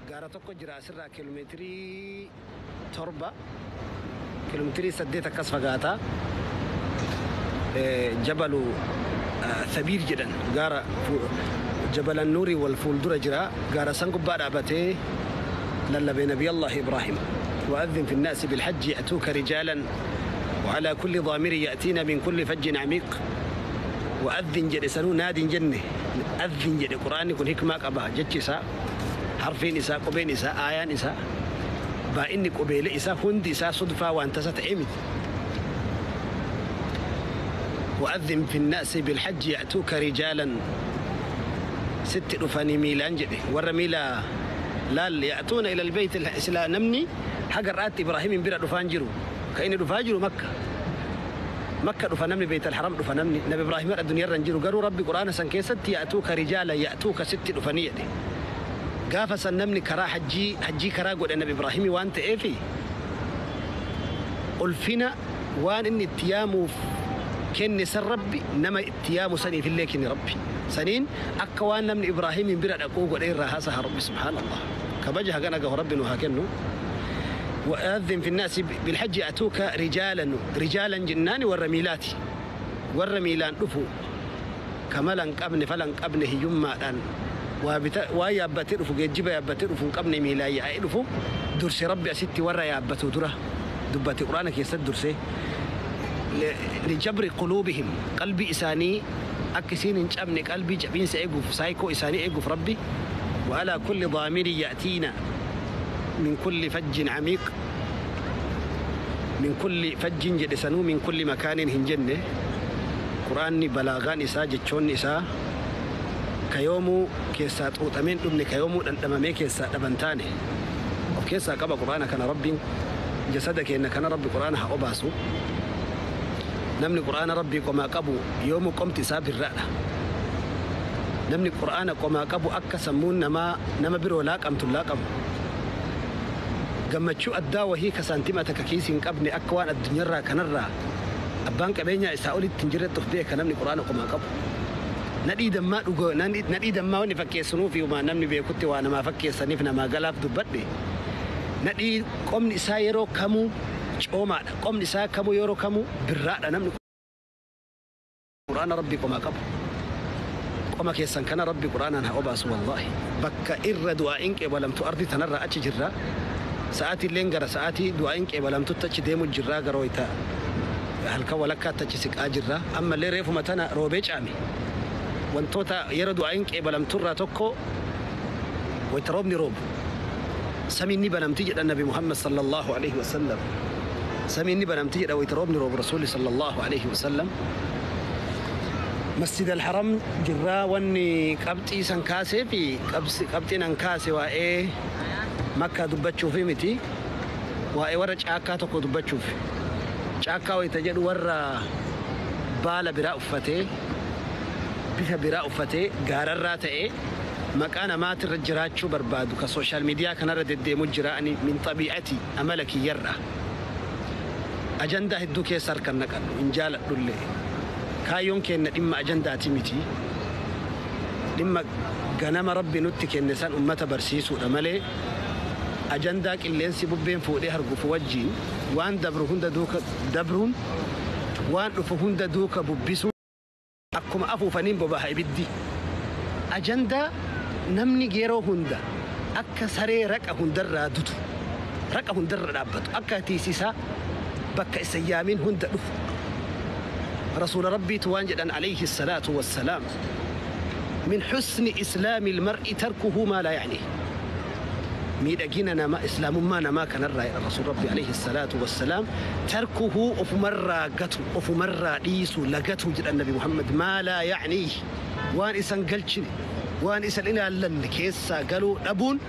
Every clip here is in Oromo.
Gaara tokko jira asirraa kiiloomeetirii 7, kiiloomeetirii 8 akkas fagaata. Jabalu Thabiir jedhan gaara Jabalan Nuurii wal fuuldura jira. Gaara san gubbaa dhaabatee lallabee Nabi Allah Ibrahim. وأذن في الناس بالحج يأتوك رجالا وعلى كل ضامر يأتينا من كل فج عميق. وأذن jedhe sanuu naadin jenne, أذن jedhe. Quraanni kun hikmaa qaba. Jechi isaa, harfiin isaa, qubeen isaa, aayaan isaa, baay'inni qubeelee isaa hundi isaa sudfaa waan tasa ta'e miti. وأذن في الناس بالحج يأتوك رجالا, sitti dhufanii miilaan jedhe. Warra miila laal يأتون إلى البيت. Silaa namni haga har'aatti Ibraahimin bira dhufaan jiru. Ka inni dhufaa jiru Makka, Makka dhufa namni, Beet Alharam dhufa namni. Nabi Ibraahim addunyaarra hin jiru, garuu Rabbi Quraana san keessatti يأتوك رجالا, يأتوك sitti dhufanii jedhe. Gaafa san namni karaa hajjii karaa godhe Nabi Ibraahimii waan ta'eefi ulfina waan inni itti yaamuuf kenne san Rabbi nama itti yaamu saniif illee kenne. Rabbi saniin akka waan namni Ibraahimiin bira dhaquu godhe irraa haasaha Rabbi. Subhaanallah, kabaja hagana gahu Rabbi nu haa kennu. وأذن في الناس بالحج يأتوك رجالا. رجالا jennaan warra miilaati, warra miilaan dhufu, kamala hin qabne, fala hin qabne, hiyyummaadhaan waa waa yaabbatee dhufu, geejjiba yaabbatee dhufu hin qabne, miilaan yaa'ee dhufu durse. Rabbi asitti warra yaabbatu dura dubbate Quraana keessatti dursee لجبر قلوبهم, qalbii isaanii akka isiin hin cabne, qalbii cabiinsa eeguuf, saayikoo isaanii eeguuf Rabbi. وعلى كل ضامر يأتين من كل فج عميق. من كل فج jedhe sanuu, من كل مكان hin jenne. Quraanni balaagaan isaa, jechoonni isaa ka yoomuu keessaa xuuxameen dhumne, ka yoomuu dhandhamamee keessaa dhaban taane of keessaa qaba. Quraana kana Rabbiin jasada keenya kana Rabbi Quraana haa obaasu. Namni Quraana Rabbii qomaa qabu yoomuu qomti isaa birraadha. Namni Quraana qomaa qabu akka sammuun namaa nama biroo laaqamtu laaqamu. Gammachuu addaa wahii ka saantima takka kiisii hin qabne, akka waan addunyaarraa kanarraa abbaan qabeenyaa isaa olitti hin jirretti of beeka namni Quraana qomaa qabu. Nadhii dammaa dhugo, nadhii dammaa wanni fakkeessinuu fi namni beekutti waa namaa fakkeessaniif namaa galaaf dubbadhe. Nadhii qomni isaa yeroo kamuu coomaadha, qomni isaa kamuu yeroo kamuu birraadha namni Quraana Rabbii qomaa qabu. Qoma keessan kana Rabbi Quraanaan haa obaasu. Wallaahi, bakka irra du'aa'iin qeebalamtu ardi tanarra achi jirra. Sa'aatii illeen gara sa'aatii du'aa'iin qeebalamtutti achi deemu jirraa, gara wayita halkan walakkaatti achi siqaa jirra. Ammallee reefuma tana roobee caame. Wantoota yeroo du'aa'iin qeebalamturraa tokko wayita roobni roobu samiin ni banamti jedhan Nabi Muhammad صلى الله عليه وسلم. Samiin ni banamti jedha wayita roobni roobu Rasuulli صلى الله عليه وسلم. Masjid Alharam jirraa. Wanni qabxii san kaasee fi qabxiin an kaase waa'ee Makkaa dubbachuufi miti, waa'ee warra caakkaa tokko dubbachuuf. Caakkaa wayita jedhu warra baala biraa uffatee, bifa biraa uffatee, gaararraa ta'ee maqaa namaatirra jiraachuu barbaadu ka social media kanarra deddeemu jira. Ani من طبيعتي, amala kiyyarra ajandaa hedduu keessa harkan naqadhu hin jaaladhullee. Kaayyoon keenya dhimma ajandaati miti, dhimma ganama Rabbi nutti kenne san ummata barsiisuudha malee ajandaa qilleensi bubbeen fuudhee hargufu wajjiin waan dabru hunda duuka dabruun, waan dhufu hunda duuka bubbisuun akkuma afuufaniin bobaha ibiddi. Ajandaa namni yeroo hunda akka saree raqa hundarraa dutu, raqa hundarra dhaabbatu, akka tiisisaa bakka isa yaamin hunda dhufu. Rasuula Rabbiitu waan jedhan عليه الصلاة والسلام: من حسن إسلام المرء تركه ما لا يعنيه. Miidhagina nama islaamummaa namaa kanarraa jedha Rasuul Rabbi عليه الصلاة والسلام تركه, ofumarraa gatu, ofumarraa dhiisu, lagatu jedhan Nabi Muhammad, ما لا يعنيه, waan isan galchine, waan isan ilaallanne keessaa galuu dhabuun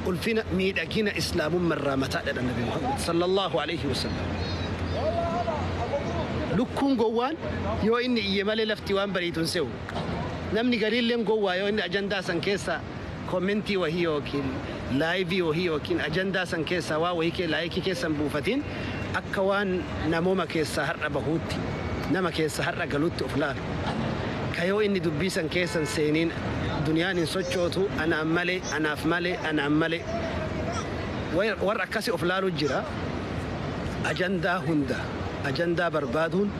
ulfina miidhagina islaamummarraa mataa jedhan Nabi Muhammad صلى الله عليه وسلم. Lukkuun gowwaan yoo inni iyye malee lafti waan bariitu hin se'u. Namni gariilleen gowwaa yoo inni ajandaa san keessa commentii wahii yookiin liveii wahii yookiin ajandaa san keessa waa wahii kee likeii keessan buufatiin akka waan namooma keessaa har'a bahuutti, nama keessa har'a galuutti of laalu. Ka yoo inni dubbii san keessan seeniin Duniyaan hin sochootu anaan malee, anaaf malee, anaan malee. Warra akkasii of laalu jira. Ajandaa hunda ajandaa barbaaduun,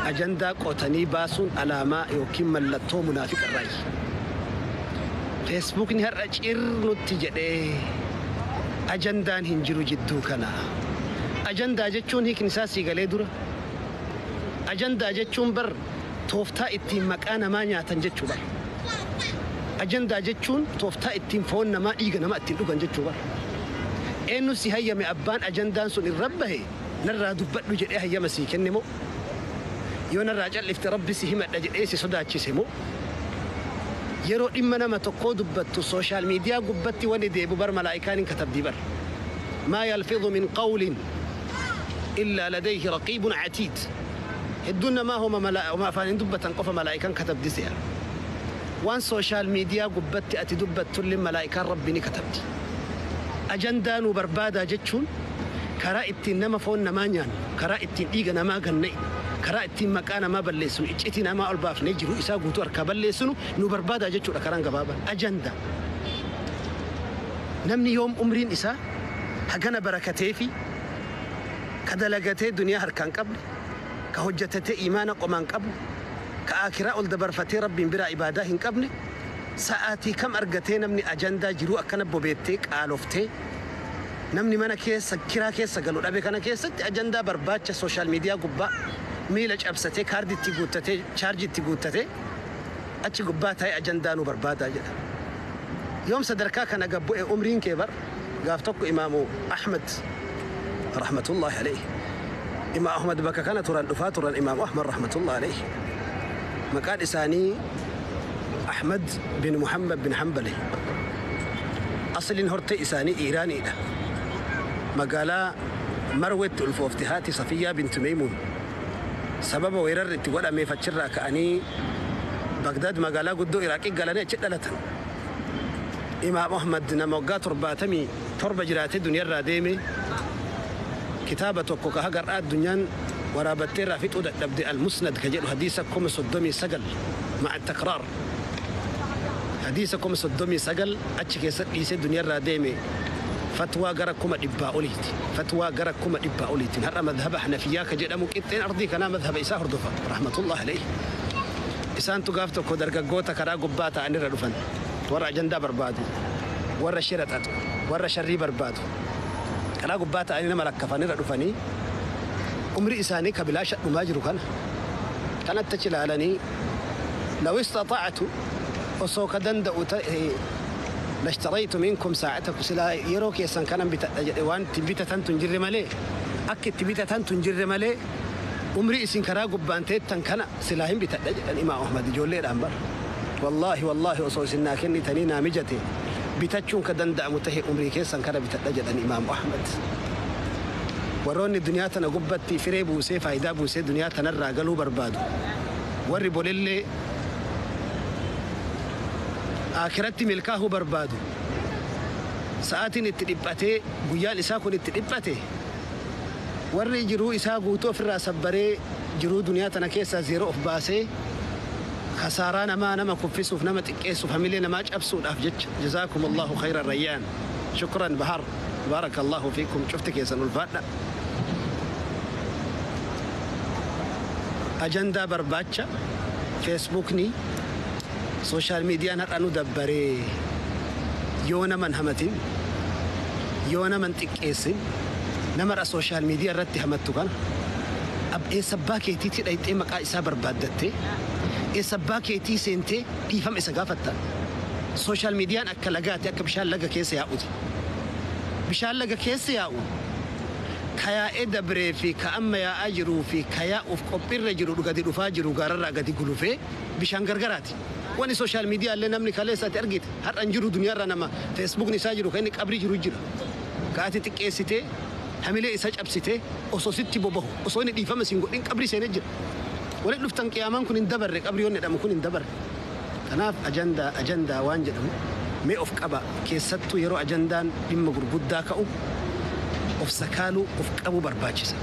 ajandaa qotanii baasuun alaamaa yookiin mallattoo munaafiqarraayi. Feesbuukni har'a cirnutti jedhee ajandaan hin jiru jidduu kana. Ajandaa jechuun hiikni isaa sii galee dura. Ajandaa jechuun bar tooftaa ittiin maqaa namaa nyaatan jechuu bar. Ajandaa jechuun tooftaa ittiin foon namaa, dhiiga namaa ittiin dhugan jechuu bar. Eenyu si hayyame? Abbaan ajandaan sun irra bahe narraa dubbadhu jedhee hayyama sii kenne moo? Yoo narraa callifte Rabbi si himadha jedhee si sodaachise moo? Yeroo dhimma nama tokkoo dubbattu social media gubbatti wani deebu bar malaa'ikaan hin katabdii bar. ما يلفظ من قول إلا لديه رقيب عتيد. Hedduun namaa homa afaan hin dubbatan qofa malaa'ikaan katabdi se'a. Waan social media gubbatti ati dubbattullee malaa'ikaan Rabbi ni katabdi. Ajandaa nu barbaadaa jechuun karaa ittiin nama foon namaa nyaannu, karaa ittiin dhiiga namaa ganna'e, karaa ittiin maqaa namaa balleessinu, iccitii namaa ol baafnee jiru isaa guutuu harkaa balleessinu nu barbaadaa jechuudha karaan gabaabaan. Ajandaa. Namni yoom umriin isaa hagana barakatee fi ka dalagatee duniyaa harkaan qabne, ka hojjetatee imaana qomaan qabne, ka akiraa ol dabarfatee Rabbiin biraa ibaadaa hin qabne, sa'aatii kam argatee namni ajandaa jiruu akkana bobeettee qaaloftee, namni mana keessa kiraa keessa galu dhabe kana keessatti ajandaa barbaacha social media gubbaa miila cabsatee, kaardii itti guuttatee, chaarjii itti guuttatee achi gubbaa taa'ee ajandaa nu barbaadaa jedha. Yoom sadarkaa kana gabbu'e umriin kee bar? Gaaf tokko Imaamu Ahmad rahmatullahi alayhi. Imaam Ahmad bakka kana turan, dhufaa turan. Imaamu Ahmad rahmatullahi alayhi. Maqaan isaanii Ahmad bin Muhammad bin Hanbali. Asliin hortee isaanii Iiraaniidha. Magaalaa Marwetti ulfoofte haati Safiyyaa bintu Meeymuun. Sababa weerarri itti godhameef achirraa ka'anii Bagdaad, magaalaa guddoo Iraaqii galanii achi dhalatan. Imaam Ahmad nama waggaa 77 jiraatee duniyaarraa deeme. Kitaaba tokko ka haga har'aa addunyaan waraabattee irraa fixuu dadhabde, Al-Musnad ka jedhu, hadiisa 39,000 ma'a takraar. Hadiisa 39,000 achi keessa dhiisee duniyaarraa deeme. Fatwaa gara 100,000 oliiti. Fatwaa gara 100,000 oliitiin. Har'a madhaba Hanafiyyaa ka jedhamu qixxeen ardii kanaa madhaba isaa hordofa. Rahmatullahi alayhi. Isaantu gaaf tokko dargaggoota karaa gubbaa ta'anirra dhufan. Warra ajandaa barbaadu. Warra shira xaxu. Warra sharrii barbaadu. Karaa gubbaa ta'anii nama lakkafanirra dhufanii umrii isaanii ka bilaasha dhumaa jiru kana. Kanatti achi ilaalanii, لو استطعت, osoo ka danda'u ta'e, لاشتريت منكم ساعتكم, silaa yeroo keessan kanan bitadha jedhe. Waan itti bitatantu hin jirre malee, akka itti bitatantu hin jirre malee, umrii isin karaa gubbaan teettan kana silaa hin bitadha jedhan Imaam Ahmad ijoolleedhaan bar. Wallaahi, wallaahi, osoo isin naa kennitanii naa mijate, bitachuun ka danda'amu tahe, umrii keessan kana bitadha jedhan Imaam Ahmad. Warroonni duniyaa tana gubbatti firee buusee, faayidaa buusee duniyaa tanarraa galuu barbaadu, warri bolillee akiratti milkaa'uu barbaadu, sa'aatiin itti dhiphatee guyyaan isaa kun itti dhiphate, warri jiruu isaa guutuu ofirraa sabbaree jiruu duniyaa tana keessaa zeeroo of baasee kasaaraa namaa nama kuffisuuf, nama xiqqeessuuf, hamilee namaa cabsuudhaaf jecha. جزاكم الله خيرا Rayyaan, شكرا Bahar, بارك الله فيكم, cufti keessan ulfaadha. Ajandaa barbaacha feesbuukni, social mediaan har'a nu dabbaree yoo naman hamatin, yoo naman xiqqeessin, nama social media irratti hamattu kana eessa abbaa keetiitti dhayxee maqaa isaa barbaaddattee, eessa abbaa keetii seentee dhiifama isa gaafatta? Social mediaan akka lagaati, akka bishaan laga keessa yaa'uti. Bishaan laga keessa yaa'u ka yaa'ee dabree fi ka amma yaa'aa jiruu fi ka yaa'uuf qophiirra jiru gadi dhufaa jiru gaararraa gadi gulufee bishaan gargaraati. Wani social media illee namni kaleessaatti argite har'a hin jiru. Duniyaarra nama feesbuukni isaa jiru kan inni qabrii jiru jira. Ka ati xiqqeessitee hamilee isa cabsitee osoo sitti bobahu, osoo inni dhiifama siin godhin qabrii seenee jira. Walitti dhuftan qiyaamaan kun hin dabarre, qabrii yoon jedhamu kun hin dabarre. Kanaaf ajandaa, ajandaa waan jedhamu mee of qaba. Keessattuu yeroo ajandaan dhimma gurguddaa ka'u of sakaaluu, of qabuu barbaachisa.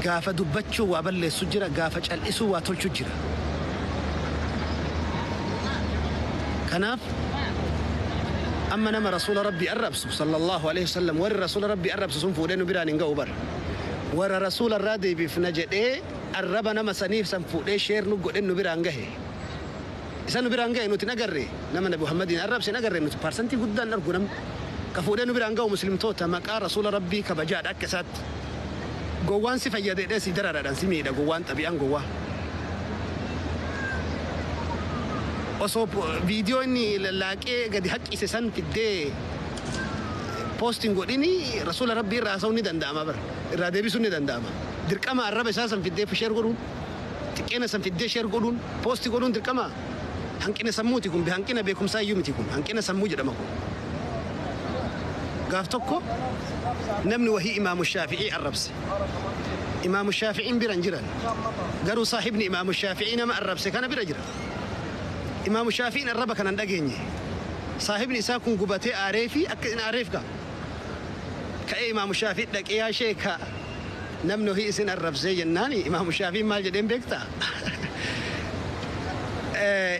Gaafa dubbachuu waa balleessu jira, gaafa cal'isuu waa tolchu jira. Kanaaf amma nama rasuula rabbii arrabsu sallallahu alaihi wasallam, warri rasuula rabbii arrabsu sun fuudhee nu biraan hin ga'u bara. Warra rasuula irraa deebifna jedhee arraba nama saniif san fuudhee share nu godhe nu biraan gahe. Isa nu biraan gahe nuti nagarre, nama Nabi Muhammadiin arrabse nagarre nuti parsantii guddaan argu. Namni ka fuudhee nu biraan ga'u muslimtoota maqaa rasuula rabbii kabajaadha akka isaatti. Gowwaan si fayyadee si dararaadhaan si miidha, gowwaan xabi'aan gowwaa. Osoo viidiyoo inni laaqee gadi haqqise san fiddee poostiin godhini rasuula rabbii irraa haasa'uun ni danda'ama bara, irraa deebisuun ni danda'ama. Dirqama arraba isaa san fiddee share godhuun, xiqqeena san fiddee share godhuun, poostii godhuun dirqama? Hanqina sammuuti kun, hanqina beekumsaa iyyuu miti kun, hanqina sammuu jedhama kun. Gaaf tokko namni wahii Imaamu Shaafi'ii arrabse. Imaamu Shaafi'iin bira hin jiran, garuu saahibni Imaamu Shaafi'ii nama arrabse kana bira jira. Imaamu Shaafi'iin arraba kana hin dhageenye. Saahibni isaa kun gubatee aaree fi akka hin aareef ka ka'ee Imaamu Shaafi'ii dhaqee, "Yaa sheeka, namni wahii isin arrabsee," jennaan, Imaamu Shaafi'iin maal jedheen beektaa?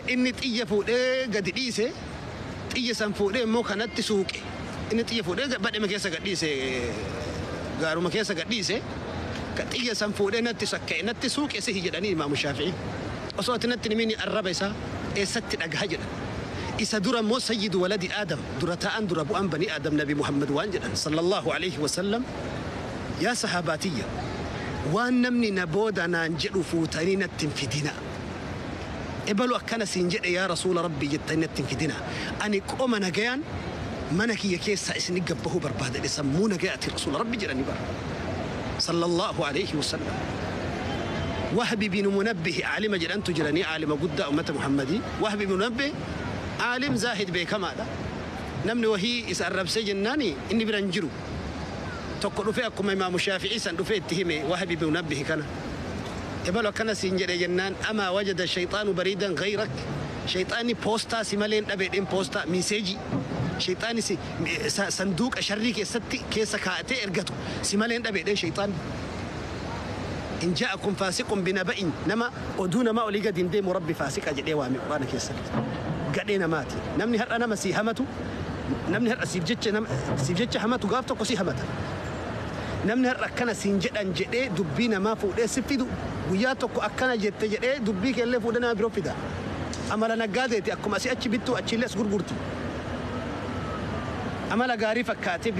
Inni xiyya fuudhee gadi dhiise, xiyya san fuudhee immoo kanatti suuqe. Inni xiyya fuudhee badhema keessa gad dhiise, gaaruma keessa gad dhiise. Ka xiyya san fuudhee natti sakka'e, natti suuqe sihi jedhanii Imaamu Shaafi'ii. Osoo ati natti himini arraba isaa eessatti dhagaha jedhan. Isa dura immoo sayyidu waladi Aadam, dura ta'an, dura bu'an banii Aadam, Nabi Muhammad waan jedhan sallallahu alaihi wasallam: "Yaa sahabaatiyya, waan namni na booda naan jedhu fuutanii natti hin fidina. Ebalu akkana siin jedhe yaa rasuula rabbii jettanii natti hin fidina. Ani qoma nagayaan mana kiyya keessaa isin gabbahuu barbaadadhe, sammuu nagayaati," rasuula rabbi jedhanii bara sallallahu alaihi wasallam. Wahbi bin Munabbih aalima jedhantu jiranii, aalima guddaa ummata Muhammadii. Wahbi bin Munabbih aalim zaahid beekamaadha. Namni wahii isa arrabsee jennaani inni bira hin jiru. Tokko dhufee akkuma Imaamu Shaafi'ii san dhufee itti hime Wahbi bin Munabbih kana. Ebalu akkana siin jedhe jennaan, "Amaa wajada shayxaanu bariidan gayrak, shayxaanni poostaa si malee hin dhabeedheen, poostaa miiseejii shayxaanni si sanduuqa sharrii keessatti keessa kaa'atee ergatu si malee hin dhabeedheen shayxaanni. In jaa'akum faasiqun binaba'in." Nama oduu namaa olii gadi hin deemu rabbi faasiqa jedhee waame Quraana keessatti. Gadhee namaati. Namni har'a nama sii hamatu, namni har'a siif jecha hamatu gaaf tokko si hamata. Namni har'a akkana siin jedhan jedhee dubbii namaa fuudhee si fidu guyyaa tokko akkana jette jedhee dubbii keellee fuudhee nama biroo fida. Amala naggaadeeti, akkuma asii achi bittu achiillee as gurgurti. Amala gaarii fakkaatee.